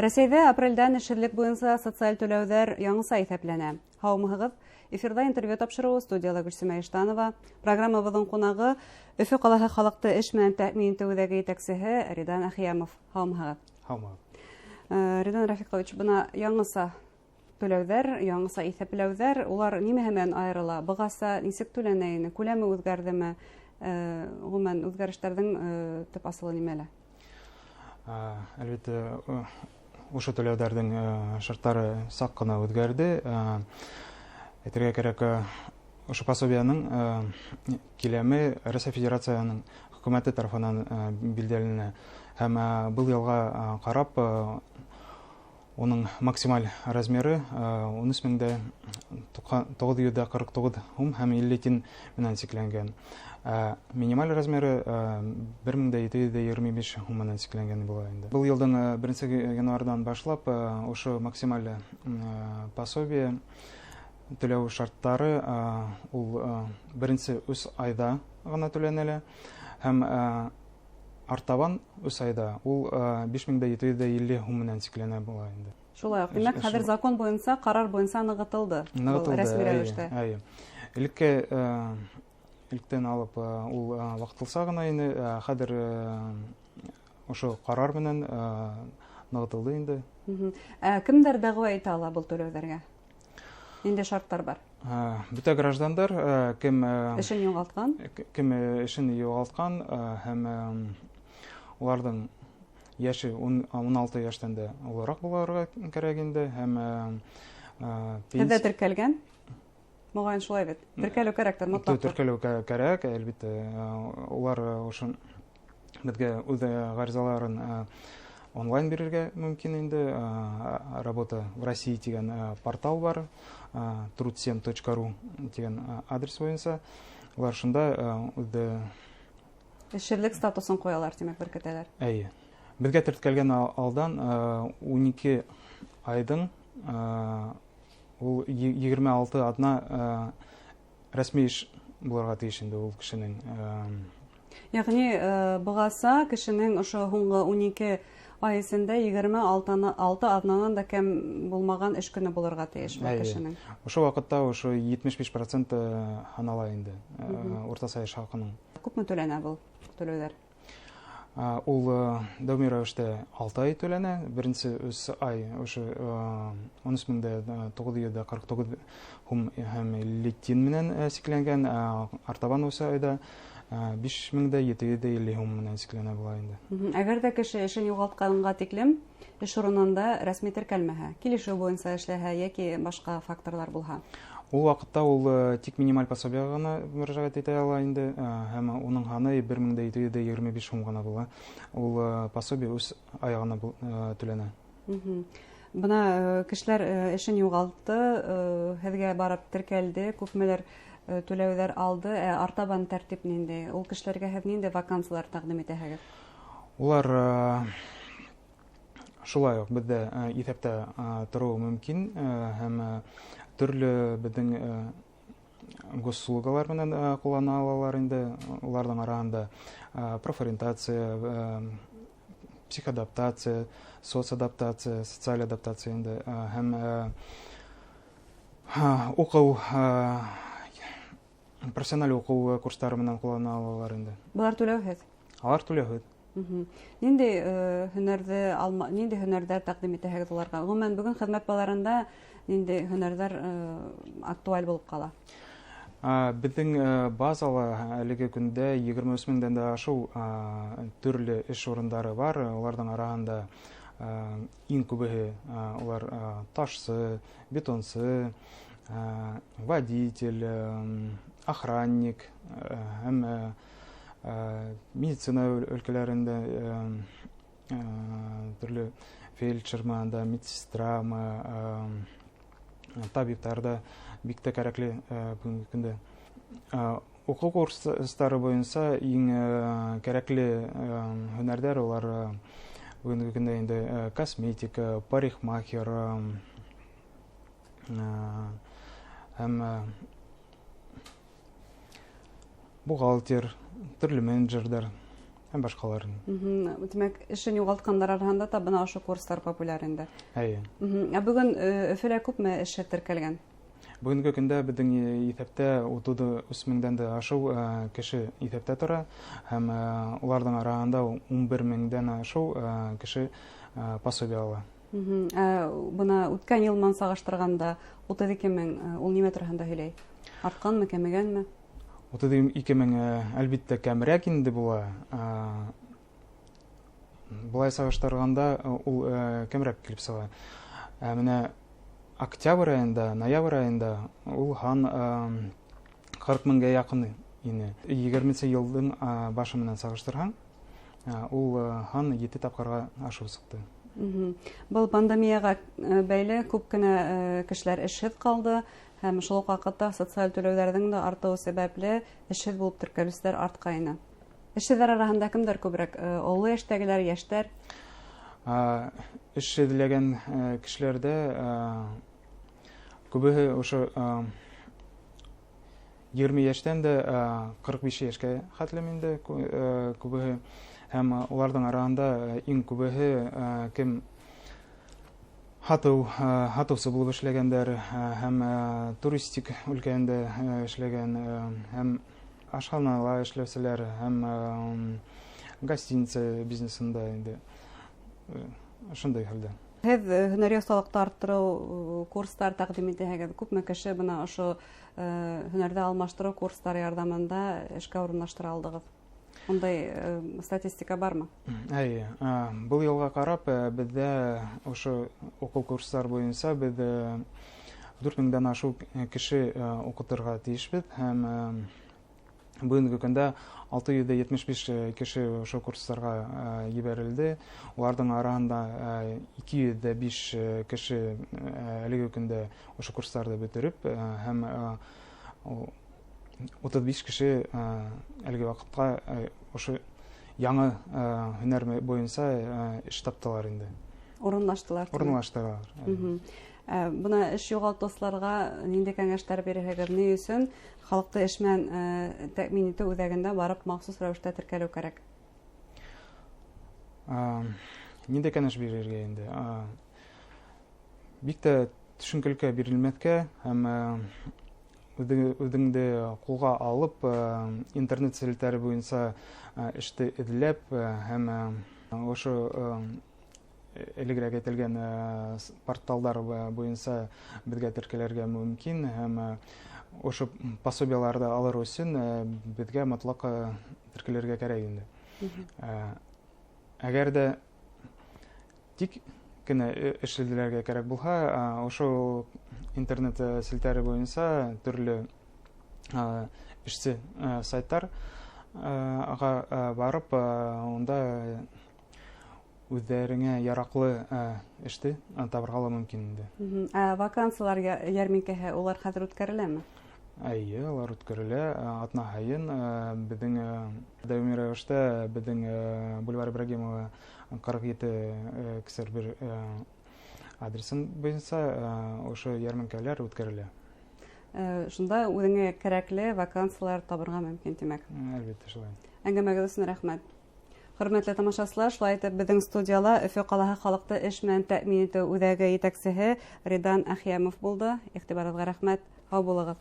Рәсәйҙә апрелдән эшһеҙлек буйынса социаль түләүҙәр яңыса иҫәпләнә. Һаумыһығыҙ! Эфирҙа интервью тапшырыуы, студияла Гөлсимә Иштанова. Программабыҙҙың ҡунағы — Өфө ҡалаһы халыҡты эш менән тәьмин итеү үҙәге етәксеһе Ридан Әхиямов. Һаумыһығыҙ! Һаумыһығыҙ! Ридан Рафиҡович, бына яңыса түләүҙәр, яңыса иҫәпләүҙәр, улар нимәһе менән айырыла? Бығаса нисек түләнә ине? Күләме үҙгәрҙеме? Ғөмүмән, үҙгәрештәрҙең төп асылы нимәлә? Әлбиттә, ошо түләүҙәрҙең шарттары саҡ ҡына үҙгәрҙе. Әйтергә кәрәк, ошо пособияның киләме Рәсәй Федерацияһының хөкүмәте тарафынан билдәләнә. Һәм был йылға ҡарап уның максималь размеры 13 949 һум һәм 50 тин менән сикләнгән. Минималь размеры 1725 һум менән сикләнгән була инде. Был йылдың 1 январҙан башлап ошо максималь пособие түләү шарттары ул беренсе 3 айҙа ғына түләнелә һәм артабан 3 айҙа ул 5750 һум менән сикләнә була инде. Шулай уҡ, тимәк, хәҙер закон буйынса, ҡарар буйынса нығытылды. Нығытылды. Рәсми рәүештә. Эйе. Элекке электән алып ул ваҡытлыса ғына ине, хәҙер ошо ҡарар менән нығытылды инде. Ә кемдәр дәғүә итә ала был түләүҙәргә? Ниндәй шарттар бар? Бөтә граждандар, кем эшен юғалтҡан, кем эшен юғалтҡан һәм уларҙың йәше 16 йәштән дә олораҡ булырға кәрәк инде һәм Һеҙҙә теркәлгән? Моғайын, шулай бит. Теркәлеү кәрәктер, мотлаҡ. Теркәлеү кәрәк, әлбиттә. Улар ошо беҙгә үҙ ғаризаларын онлайн бирергә мөмкин инде. «Работа в России» тигән портал бар, труд7.ру тигән адрес буйынса. Улар шунда үҙ эшһеҙлек статусын ҡуялар, тимәк, беркетәләр. Эйе. Беҙгә теркәлгән алдан 12 айҙың ул 26 аҙна рәсми эш булырға тейеш инде ул кешенең. Йәғни бығаса кешенең ошо һуңғы 12 ай эсендә 26 аҙнанан да кәм булмаған эш көнө булырға тейеш был кешенең. Ошо ваҡытта ошо 75% һанала инде уртаса эш хаҡының. Күпме түләнә был түләүҙәр? Ул даими рәүештә 6 ай түләнә. Беренсе 3 ай ошо 13 949 һум һәм 50 тин менән сикләнгән, артабан өс айҙа 5750 һум менән сикләнә була инде. Әгәр дә кеше эшен юғалтҡанға тиклем эш урынында рәсми теркәлмәһә, килешеү буйынса эшләһә йәки башҡа факторҙар булһа? Ул ваҡытта ул тик минималь пособиеға ғына мөрәжәғәт итә ала инде, һәм уның һаны 1725 һум ғына була. Ул пособие өс ай ғына түләнә. Бына кешеләр эшен юғалтты, һеҙгә барып теркәлде, күпмелер түләүҙәр алды, ә артабан тәртип ниндәй? Ул кешеләргә һеҙ ниндәй вакансиялар тәҡдим итәһегеҙ? Улар шулай уҡ беҙҙә иҫәптә тороуы мөмкин һәм төрлө беҙҙең госуслугалар менән ҡуллана алалар инде. Уларҙың араһында профориентация, психоадаптация, соцадаптация, социаль адаптация инде һәм уҡыу, профессиональ уҡыу курстары менән ҡуллана алалар инде. Былар түләүһеҙ? Алар түләүһеҙ. Ниндәй һөнәрҙе алма, ниндәй һөнәрҙәр тәҡдим итәһегеҙ уларға? Ғөмүмән, бөгөн хеҙмәт баҙарында ниндәй һөнәрҙәр актуаль булып ҡала? Беҙҙең базала әлеге көндә 23 меңдән дә ашыу төрлө эш урындары бар. Уларҙың араһында иң күбеһе улар ташсы, бетонсы, водитель, охранник һәм медицина өлкәләрендә төрлө фельдшермы, анда медсестрамы, табиптар да бик тә кәрәкле бөгөнгө көндә. Уҡыу курстары буйынса иң кәрәкле һөнәрҙәр улар бөгөнгө көндә инде косметика, парикмахер һәм бухгалтер, төрлө менеджерҙар. Һәм башҡалар. Тимәк, эшен юғалтҡандар араһында та бына ошо курстар популяр инде. Эйе. Ә бөгөн Өфөлә күпме эшһеҙ теркәлгән? Бөгөнгө көндә беҙҙең иҫәптә 33 меңдән дә ашыу кеше иҫәптә тора, һәм уларҙың араһында 11 меңдән ашыу кеше пособие ала. Бына үткән йыл менән сағыштырғанда 32 мең, ул нимә тураһында һөйләй? Артҡанмы, кәмегәнме? 32 мең, әлбиттә, кәмерәк инде була. Былай сағыштырғанда ул кәмерәк килеп сыға. Менә октябрь айында, ноябрь айында ул һан 40 меңгә яҡын ине. 20 йылдың башы менән сағыштырһаң, ул һан 7 тапҡырға ашып сыҡты. Был пандемияға бәйле күп кенә кешеләр эшһеҙ ҡалды, һәм шул уҡ ваҡытта социаль түләүҙәрҙең дә артыуы сәбәпле эшһеҙ булып теркәлеүселәр артҡайны. Эшһеҙҙәр араһында кемдәр күберәк? Оло йәштәгеләр, йәштәр? Эш эҙләгән кешеләрҙә күбеһе ошо 20 йәштән дә 45 йәшкә хәтлем инде күбеһе, һәм уларҙың араһында иң күбеһе кем һатыусы булып эшләгәндәр, һәм туристик өлкәһендә эшләгән, һәм ашханала эшләүселәр, һәм гостиница бизнесында инде ошондай хәлдә. Һеҙ һөнәри оҫталыҡты арттырыу курстар тәҡдим итәһегеҙ. Күпме кеше бына ошо һөнәрҙе алмаштырыу курстары ярҙамында эшкә урынлаштыра алдығыҙ? Ундай статистика бармы? Эйе, был йылға ҡарап беҙҙә ошо уҡыу курстар буйынса беҙ 4 меңдән ашыу кеше уҡытырға тейешбеҙ, һәм бөгөнгө көндә 675 кеше ошо курстарға ебәрелде. Уларҙың араһында 205 кеше әлеге көндә ошо курстарҙы бөтөрөп, һәм 35 кеше әлеге ваҡытҡа ошо яңы һөнәр буйынса эш таптылар инде. Урынлаштылар. Урынлаштылар. Бына эш юғалтыусыларға ниндәй кәңәштәр бирәһегеҙ? Ни өсөн халыҡты эш менән тәьмин итеү үҙәгендә барып махсус рәүештә теркәлеү кәрәк? Ниндәй кәңәш бирергә инде? Бик тә төшөнкөлөккә бирелмәҫкә һәм үҙеңде ҡулға алып, интернет селтәре буйынса эште эҙләп, һәм ошо элегерәк әйтелгән порталдар буйынса беҙгә теркәлергә мөмкин, һәм ошо пособияларҙы алыр өсөн беҙгә мотлаҡ теркәлергә кәрәк инде. Әгәр ҙә тик кенә эш эҙләргә кәрәк булһа, ошо интернет селтәре буйынса төрлө эшсе сайттарға барып, унда үҙҙәреңә яраҡлы эште табырға ла мөмкин инде. Ә вакансиялар йәрминкәһе улар хәҙер үткәреләме? Эйе, улар үткәрелә атна һайын. Беҙҙең даими рәүештә беҙҙең Бульвар Ибрагимова 47 кесер бер адресын буйынса ошо йәрминкәләр үткәрелә. Шунда үҙеңә кәрәкле вакансиялар табырға мөмкин, тимәк. Әлбиттә, шулай. Әңгәмәгеҙ өсөн рәхмәт. Хөрмәтле тамашасылар, шулай итеп беҙҙең студияла Өфө ҡалаһы халыҡты эш менән тәьмин итеү үҙәге етәксеһе Ридан Әхйәмов булды. Иғтибарығыҙға рәхмәт. Һау булығыҙ.